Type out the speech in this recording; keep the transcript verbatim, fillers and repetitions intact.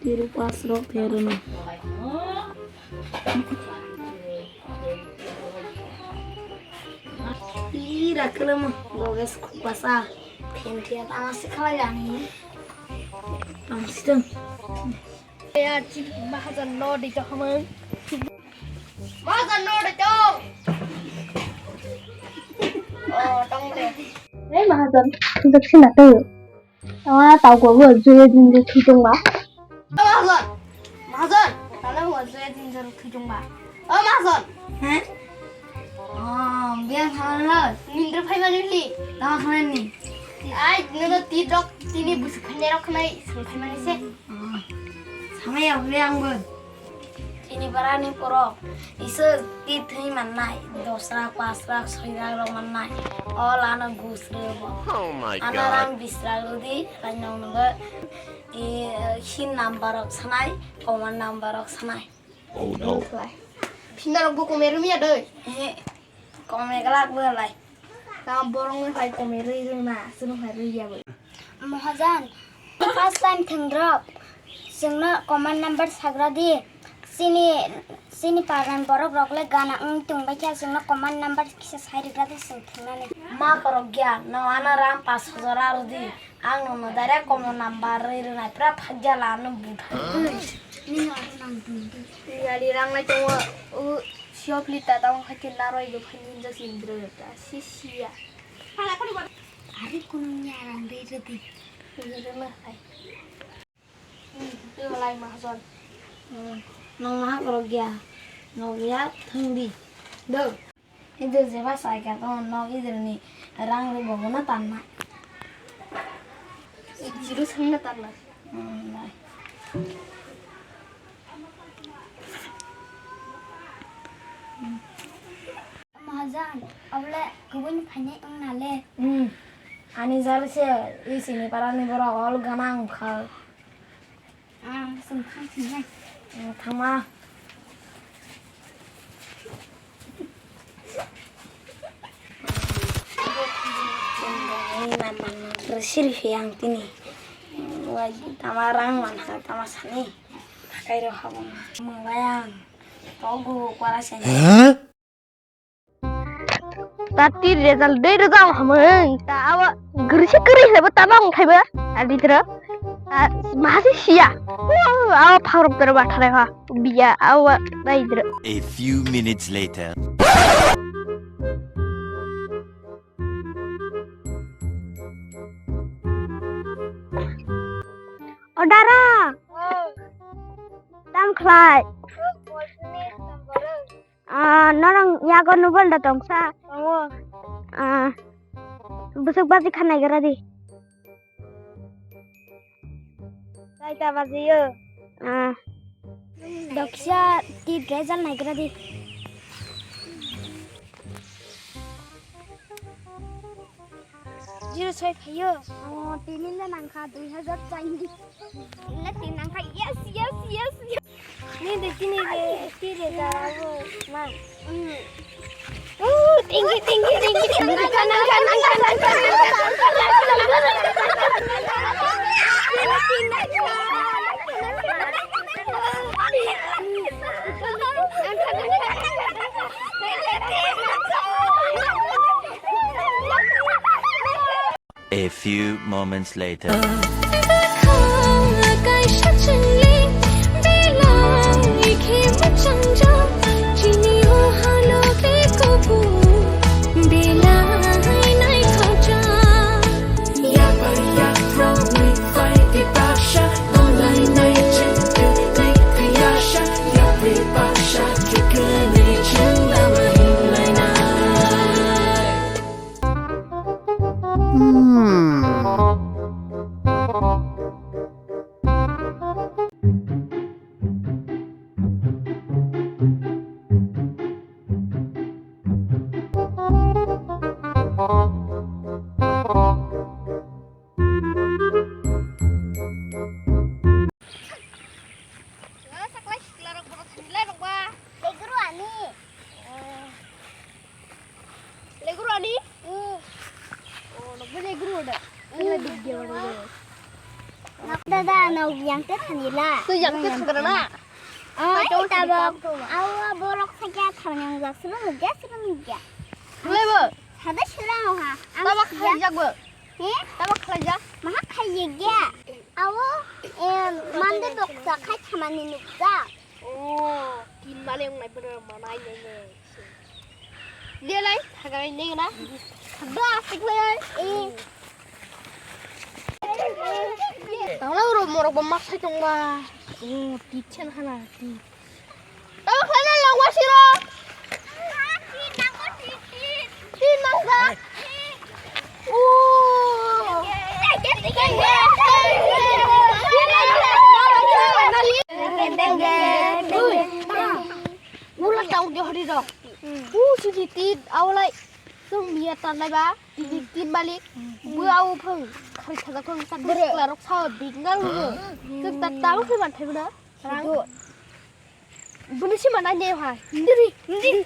Tiru pas rok pherno. Ira kelem goges kupasa. Phenthia tama sikhala jani. Tang siteng. Ya, chip bahajan no de to hamang. Bahajan no de to. Oh, tong de. Hey, Mahajan, tujak sina tayo. Tama tau ko bo juye din de thitong ba. Mahajan, Mahajan, tala bo juye din de thitong ba. Oh, Mahajan. He? Oh, biang thalang lo. Nindra phai mani li. Tama khamani. Ai, nino ti dok, tini busuk khainai rok khanai, sung phai mani se. Samaya hule angbo. Chini barani borok iswk ti thwi mannai, dos lakh, pas lakh, soi lakh rok mannai. O lano gus rwbo. Oh my God. Ana rang bis lakh rwdi, rang nong nungbo. I, hin number rok sanai, common number rok sanai. Oh no. Phinda rok bo kome rwmya doi. He, kome glak bo lai. Tamo borok ni phai kome rwi rwna, chwng phai rwi ya bo. Mahajan, first time thwng rok, chwngno common number sagra di. Chini, chini parnai borok rok le gana wng tong bai kha, chwngno common number kisa sai rwgra di, chwng thwngnani. Ma korok ya, no ano ram pas hajar aro di. Ang nono direct common number rwi rwnai, pura phagya la ano butha. Nini aro nang tong di. Yari rang nai tongo, u, siopli ta tamo khaikhe naroi bo phai ninjak sindro ta, si siya. Ari kuno nya rang rwi rwdi. Rwna hai. Hmm, twi walai mahajon. Hmm, nong maha korok ya. Nog ya thwng di. Do. Ido jeba sai ka to nog ido ni rang rwi bo no tanna. Jiru thwngna tanna. Hmm, lai. Mahajan, abole kubun phainai wngna le. Hmm. Ani jalo se, i sini parani borok ol gana wngkha. Ah, sung thang sini. Hmm, thangma. Siri phi ang tini. Wai, tama rang man ha, tama sani. Thakai rok habang. Manglayang. Togu kwara sini. Huh? Ta tir result dei rwjak hamung ta awa gurisi kwrwi hinwi bo tabang thaiba aditro ta mahasi siya awa pharok tero ba thalai ha biya awa dai dro. A few minutes later. O dara. Tam khlai. Ah, norong yago nubol da tongsa. Tongo. Ah, busuk baji khanai gara di. Kaita baji yo. Ah. Doksa ti dress al nai gara di. Zero soi phaio. Oh, tini le nangkha dui hajar changdi. Tini le tin nangkha. Yes, yes, yes, yes. Ni de tini de, ti de da abo ma. Mm. Oh, tinggi, tinggi, tinggi. Nangkha, nangkha, nangkha, nangkha. A few moments later. Hmm. Dada, no yang te thani la. Tu yang te thani la. Oh, tabok. Awa borok sakya thani yang jak sunu nugya sunu nugya. Lebo. Sada sila ha. Tabok khlai jak bo. He? Tabok khlai jak. Maha khlai jak ya. Awo, eh, mande doksa khai thamani nukjak. Oh, tin male wng nai bwrwi rok manai nai nai. Dia lai, thagai nai na. Ba, tik lai ai. Eh. Tangla uro morok bo mak sai tong ba. Oh, tit chen hana, tit. Tamo khlai na lang wa siro. Tin nang sa. Mula tau di hori rok. U sidi tin awalai. Tung mia tanai ba. Tin malik. Bu au phung. Khari thada khung tak. Bro. Klarok sao big ngal. Tung tak tau khri man thai bro. Bini si mana ne ha. Ndiri, ndiri.